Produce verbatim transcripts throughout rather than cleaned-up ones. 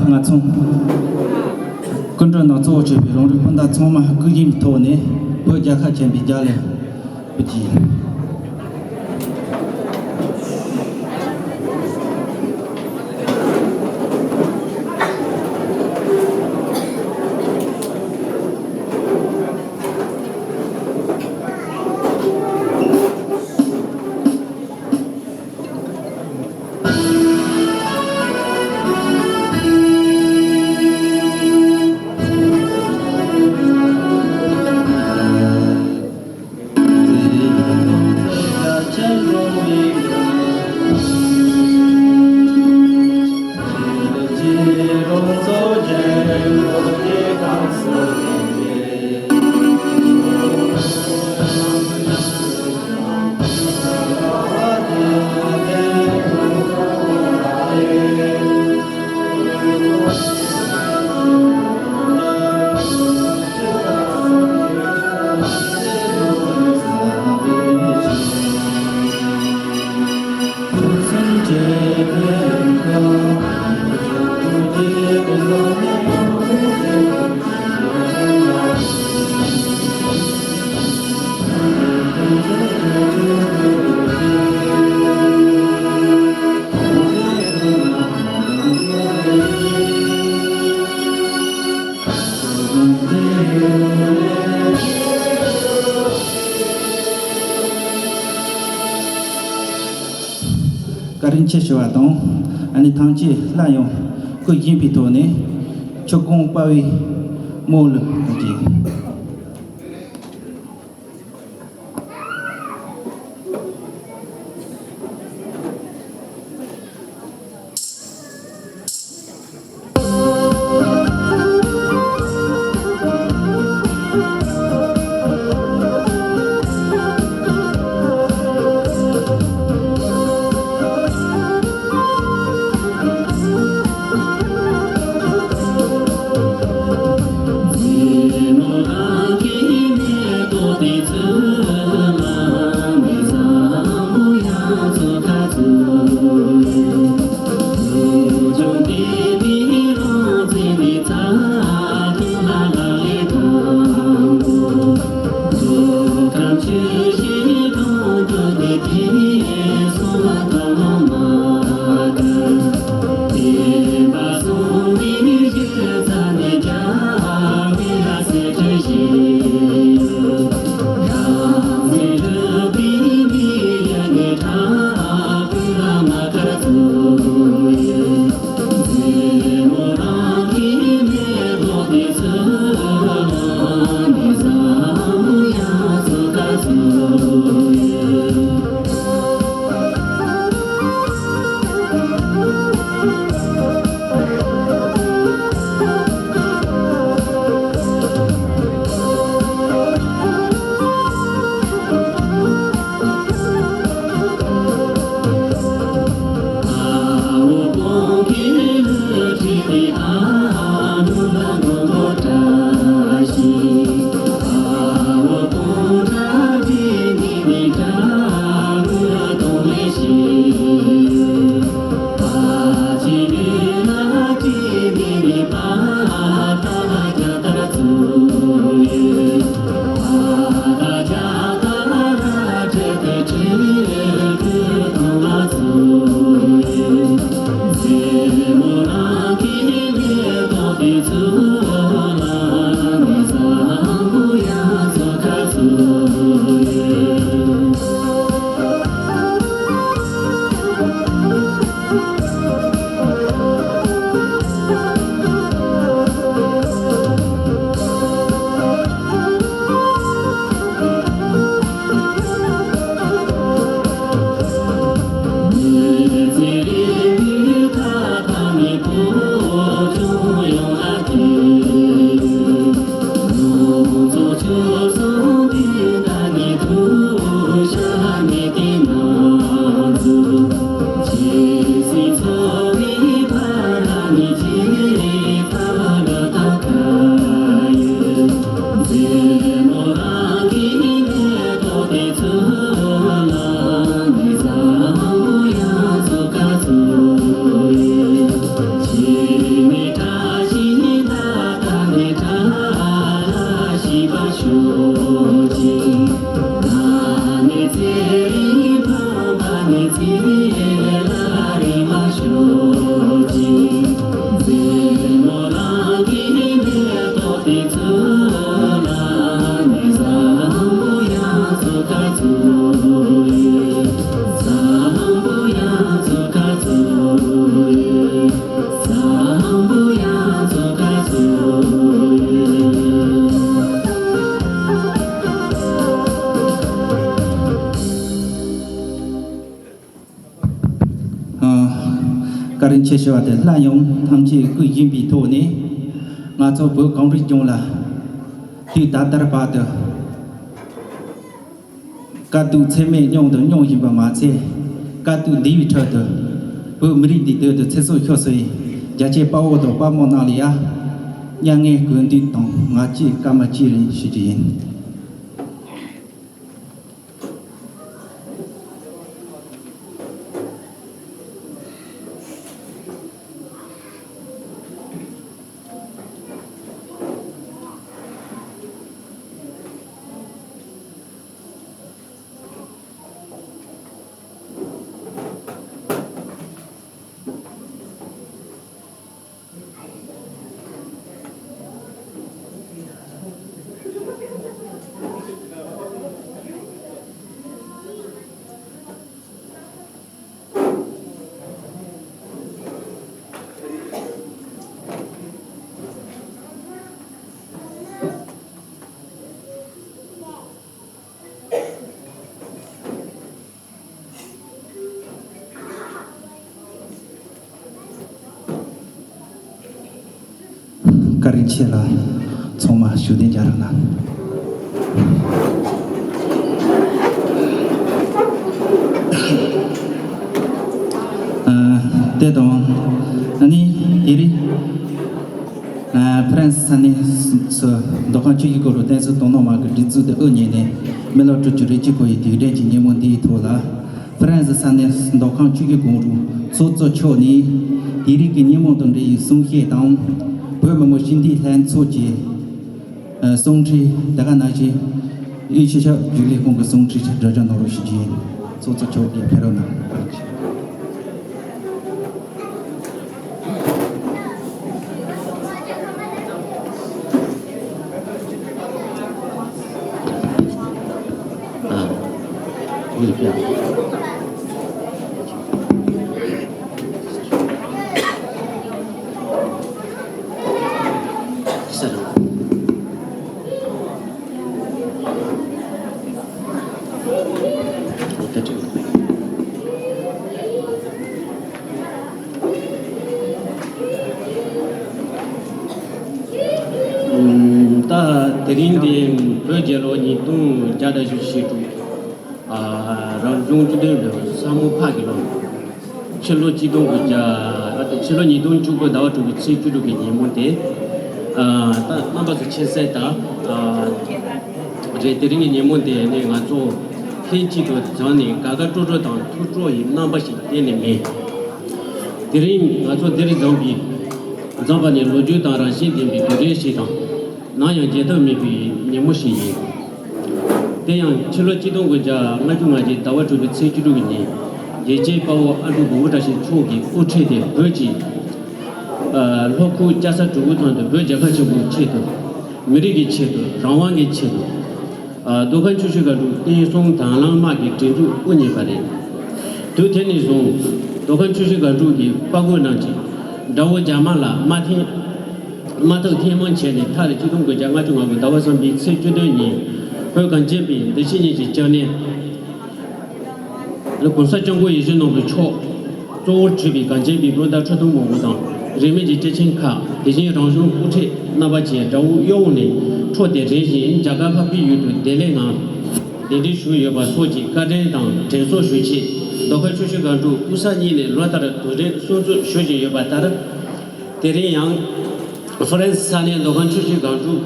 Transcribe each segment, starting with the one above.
ང་ཚོ་སྐུ་མགྲོན་ནང་གཙོ་བོ་བྱས་པའི་རང་རིགས་སྤུན་ཟླ་ཚང་མ་སྐུ་ཞབས་ཀྱི་ཐོག་ནས་བོད་རྒྱལ་ཁབ་ཆེན་པོའི་རྒྱལ་ལ་བོད་ཀྱི། བཀའ་དྲིན་ཆེ་ཞུ་བ་དང་། ཨ་ནི་ཐམས་ཅད་སླར་ཡང་སྐུ་བཞེངས་པའི་ཐོག་ནས་ཆོས་སྐོང་དཔའ་བོའི་དམོད་བླུ་གཅིག་བཀའ་དྲིན་ཆེ་ཞུ་བ་དེ་སླར་ཡང་ཐམས་ཅད་སྐུ་བཞེངས་པའི་ཐོག་ནས། ང་ཚོ་བོད་གངས་རི་ལྗོངས་ལ་དུས་ད་ལྟར་བར་དུ་དཀའ་སྡུག་ཚད་མེད་མཉམ་དུ་མྱོང་བཞིན་པ་མ་ཚད། དཀའ་སྡུག་འདས་པའི་ཁྲོད་དུ་བོད་མི་རིགས་འདིའི་དོན་དུ་ཚེ་སྲོག་ཤོར་སོན་པའི་རྒྱ་ཆེའི་དཔའ་བོ་དང་དཔའ་མོ་རྣམས་ལ་ཡང་མྱ་ངན་གུས་འདུད་དང་ང་བཅས་བཀའ་དམ་བཅས་རེ་ཞུ་རྒྱུ་ཡིན། བཀའ་དྲིན་ཆེ་ལ། ཚང་མ་བཞུགས་གདན་འཇགས་རོགས་གནང་། ཨ། དེ་དང་ཨ་ནི་དེ་རིང་། ཨ། ཧྥ་རན་སི་ས་གནས་སུ་མདོ་ཁམས་ཆུ་བཞི་སྒང་དྲུག་བསྟན་སྲིད་དོ་སྣང་དམག་གི་སྒྲིག་འཛུགས་དེ་དབུ་བརྙེས་ནས་མི་ལོ་དྲུག་ཅུ་རེ་གཅིག་འཁོར་བའི་དུས་དྲན་གྱི་ཉིན་མོ་འདིའི་ཐོག་ལ། ཧྥ་རན་སི་ས་གནས་མདོ་ཁམས་ཆུ་བཞི་སྒང་དྲུག་ཚོགས་གཙོ་མཆོག་ནས་དེ་རིང་གི་ཉིན་མོ་དང་འབྲེལ་བའི་གསུང་བཤད་དང་། བོད་མི་མང་སྤྱི་འཐུས་ལྷན་ཚོགས་ཀྱི་གསུང་འཕྲིན། དེ་ག་ནང་བཞིན་དབུས་སྤྱི་ཁྱབ་རྒྱུན་ལས་ཁང་གི་གསུང་འཕྲིན་སྒྲོག་སྦྱང་གནང་རོགས་ཞུ་རྒྱུ་ཡིན། ཚོགས་གཙོ་མཆོག་གིས་ཕེབས་རོགས་གནང་། ད་དེ་རིང་འདི་བོད་རྒྱལ་ལོ་ཉིས་སྟོང་བརྒྱ་དང་བཞི་བཅུ་ཞེ་དྲུག་ཨ། རང་བྱུང་སྤྱི་མཐུན་ལོ་ས་མོ་ཕག་གི་ལོ། ཕྱི་ལོ་གཅིག་སྟོང་དགུ་བརྒྱ། ཨ། ཕྱི་ལོ་ཉིས་སྟོང་བཅུ་དགུ་ཟླ་བ་དྲུག་པའི་ཚེས་བཅུ་དྲུག་གི་ཉིན་མོ་དེ། ཨ། ད་རྣམ་པ་ཚོ་མཁྱེན་གསལ་ལྟར། ཨ། རེད། དེ་རིང་གི་ཉིན་མོ་དེ་ནི་ང་ཚོ་ལྷན་གཅིག་ཏུ་འཛོམས་ནས་དགའ་དགའ་སྤྲོ་སྤྲོ་དང་ཐུགས་སྤྲོ་ཡི་རྣམ་པ་ཞིག་གཏན་ནས་མེད། དེ་རིང་ང་ཚོ་འདིར་འཛོམས་པའི་འཛོམས་པ་ནི་ལོ་རྒྱུས་དང་རང་བཞིན་ལྡན་པའི་དུས་དྲན་ཞིག་དང་། ནམ་ཡང་བརྗེད་ཐབས་མེད་པའི་ཉིན་མོ་ཞིག་ཡིན། དེ་ཡང་ཕྱི་ལོ་གཅིག་སྟོང་དགུ་བརྒྱ་ལྔ་བཅུ་ང་བརྒྱད་ཟླ་བ་དྲུག་པའི་ཚེས་བཅུ་དྲུག་གི་ཉིན། རྒྱལ་གཅེས་དཔའ་བོ་ཨ་འབྲུག་སྒོམ་པོ་བཀྲ་ཤིས་མཆོག་གིས་དབུ་ཁྲིད་དེ་བོད་ཀྱི། ཨ། ལྷོ་ཁུལ་ལྕགས་ས་གྲི་གུ་ཐང་དུ་བོད་རྒྱལ་ཁབ་ཆེན་པོའི་ཆེད་དུ། མི་རིགས་ཀྱི་ཆེད་དུ། རང་དབང་གི་ཆེད་དུ། ཨ། མདོ་ཁམས་ཆུ་བཞི་སྒང་དྲུག་བསྟན་སྲུང་དྭང་བླངས་དམག་གི་སྒྲིག་འཛུགས་དབུ་བརྙེས་པ་རེད། དུས་དེ་ནས་བཟུང་མདོ་ཁམས་ཆུ་བཞི་སྒང་དྲུག་གི་དཔའ་རྒོད་རྣམས་ཀྱིས་དགྲ་བོ་རྒྱ་དམག་ལ་དམག་ཐེངས། དམག་འཐབ་ཐེངས་མང་བྱས་ནས། མཐར་གཅིག་སྟོང་དགུ་བརྒྱ་ལྔ་བཅུ་ང་དགུ་ཟླ་བ་གསུམ་པའི་ཚེས་བཅུ་བདུན་ཉིན་བོད་གངས་ཅན་པའི་འདུ་ཤེས་གཉིས་ཀྱི་བཅངས་གནས། ལ་གོང་ས་སྐྱབས་མགོན་ཡིད་བཞིན་ནོར་བུ་མཆོག་གཙོ་བོར་གྱུར་པའི་གངས་ཅན་པའི་སྤུན་ཟླ་ཁྲི་སྟོང་མང་པོ་དང་། རིས་མེད་ཀྱི་སྐྱེས་ཆེན་ཁག། དེ་བཞིན་རང་གཞུང་དབུ་ཁྲིད་རྣམ་པ་བཅས་དགྲ་བོའི་གཡོ་འོག་ནས་འཕྲོག་སྟེ་རིམ་བཞིན་རྒྱ་གར་འཕགས་པའི་ཡུལ་དུ་བདེ་ལེགས་ངང་གདན་འདྲེན་ཞུས་ཡོད་པ་སོགས་ཀྱི་བཀའ་དྲིན་དང་དྲན་གསོ་ཞུ་ཆེད། མདོ་ཁམས་ཆུ་བཞི་སྒང་དྲུག་དབུས་ས་གཉིས་ནས་ལོ་ལྟར་དུས་དྲན་སྲུང་བརྩི་ཞུ་བཞིན་ཡོད་པ་ལྟར། དེ་རིང་ཡང་ཧྥ་རན་སི་ས་གནས་མདོ་ཁམས་ཆུ་བཞི་སྒང་དྲུག་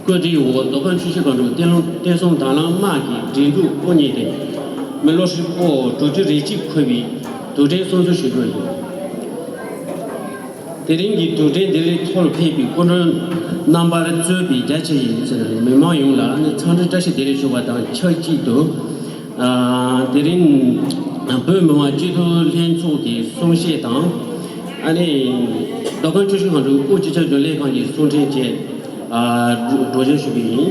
བཀོད་སྒྲིག་འོག་མདོ་ཁམས་ཆུ་བཞི་སྒང་དྲུག་བསྟན་སྲུང་དྭང་བླངས་དམག་གི་སྒྲིག་འཛུགས་དབུ་བརྙེས་ཏེ། མི་ལོ་ཧྲིལ་པོ་དྲུག་ཅུ་རེ་གཅིག་འཁོར་བའི་དུས་དྲན་སྲུང་བརྩི་ཞུ་རྒྱུ་ཡིན། དེ་རིང་གི་དུས་དྲན་འདིར་ཐོག་ཕེབས་པའི་སྐུ་མགྲོན་རྣམ་པར་གཙོས་པའི་རྒྱ་ཆེ་བའི་མི་མང་ཡོངས་ལ་འཚམས་འདྲི་བཀྲ་ཤིས་བདེ་ལེགས་ཞུ་བ་དང་ཆབས་ཅིག་ཏུ། ཨ། དེ་རིང་བོད་མི་མང་སྤྱི་འཐུས་ལྷན་ཚོགས་ཀྱི་གསུང་བཤད་དང་། ཨ་ནི་མདོ་ཁམས་ཆུ་བཞི་སྒང་དྲུག་དབུས་སྤྱི་ཁྱབ་རྒྱུན་ལས་ཁང་གི་གསུང་འཕྲིན་བཅས། ཨ། སྒྲོག་སྦྱང་ཞུ་གི་ཡིན།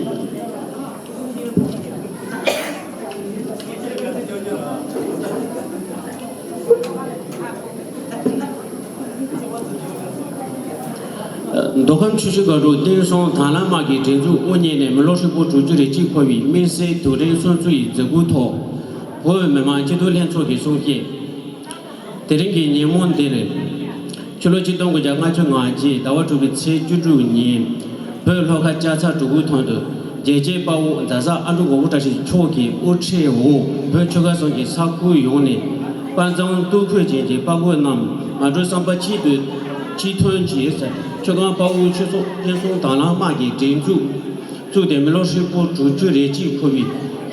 མདོ་ཁམས་ཆུ་བཞི་སྒང་དྲུག་བསྟན་སྲུང་དྭང་བླངས་དམག་གི་སྒྲིག་འཛུགས་དབུ་བརྙེས་ནས་མི་ལོ་ཧྲིལ་པོ་དྲུག་ཅུ་རེ་གཅིག་འཁོར་བའི་དམིགས་བསལ་དུས་དྲན་སྲུང་བརྩི་ཡི་མཛད་སྒོའི་ཐོག་བོད་མི་མང་སྤྱི་འཐུས་ལྷན་ཚོགས་ཀྱི་གསུང་བཤད། དེ་རིང་གི་ཉིན་མོ་འདིར། ཕྱི་ལོ་ཆིག་སྟོང་དགུ་བརྒྱ་ལྔ་བཅུ་ང་གཅིག་ཟླ་བ་དྲུག་པའི་ཚེས་བཅུ་དྲུག་ཉིན། བོད་ལྷོ་ཁ་ལྕགས་ཚ་གྲུ་གུའི་ཐང་དུ། རྒྱལ་གཅེས་དཔའ་བོ་མཛའ་བཟའ་ཨ་འབྲུག་མགོན་པོ་བཀྲ་ཤིས་མཆོག་གི་དབུ་ཁྲིད་འོག་བོད་ཆོལ་ཁ་གསུམ་གྱི་ས་ཁུལ་ཡོངས་ནས་དཔའ་མཛངས་སྟོབས་ཤུགས་ཅན་གྱི་དཔའ་རྒོད་རྣམས་ང་ཚོའི་བསམ་པ་གཅིག་ཏུ་གཅིག་མཐུན་གྱིས། ཆུ་སྒང་དཔའ་བོའི་ཆོས་ཚོགས་བསྟན་སྲུང་དྭང་བླངས་དམག་གི་སྒྲིག་འཛུགས་བཙུགས་ཏེ། མི་ལོ་ཧྲིལ་པོ་དྲུག་ཅུ་རེ་གཅིག་འཁོར་བའི་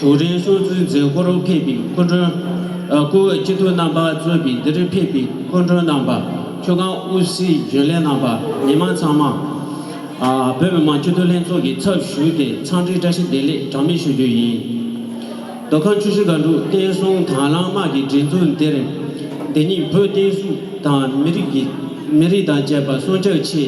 དུས་དྲན་སྲུང་བརྩིའི་མཛད་སྒོར་ཕེབས་པའི་སྐུ་མགྲོན། ཨ། སྐུ་འོས་སྤྱི་འཐུས་རྣམ་པ་གཙོས་པའི་འདིར་ཕེབས་པའི་སྐུ་མགྲོན་རྣམ་པ། ཆུ་སྒང་དབུ་སའི་རྒྱུན་ལས་རྣམ་པ། མི་མང་ཚང་མ། ཨ། བོད་མི་མང་སྤྱི་འཐུས་ལྷན་ཚོགས་ཀྱི་ཚབ་ཞུས་ཏེ་འཚམས་འདྲིའི་བཀྲ་ཤིས་བདེ་ལེགས་གྲངས་མེད་ཞུ་རྒྱུ་ཡིན། མདོ་ཁམས་ཆུ་བཞི་སྒང་དྲུག་བསྟན་སྲུང་དྭང་བླངས་དམག་གི་སྒྲིག་འཛུགས་འདིར། འདི་ཉིད་བོད་བསྟན་སྲུང་དང་མི་རིགས་ཀྱི་མི་རིགས་དང་བཅས་པ་སྲུང་སྐྱོབ་ཆེད།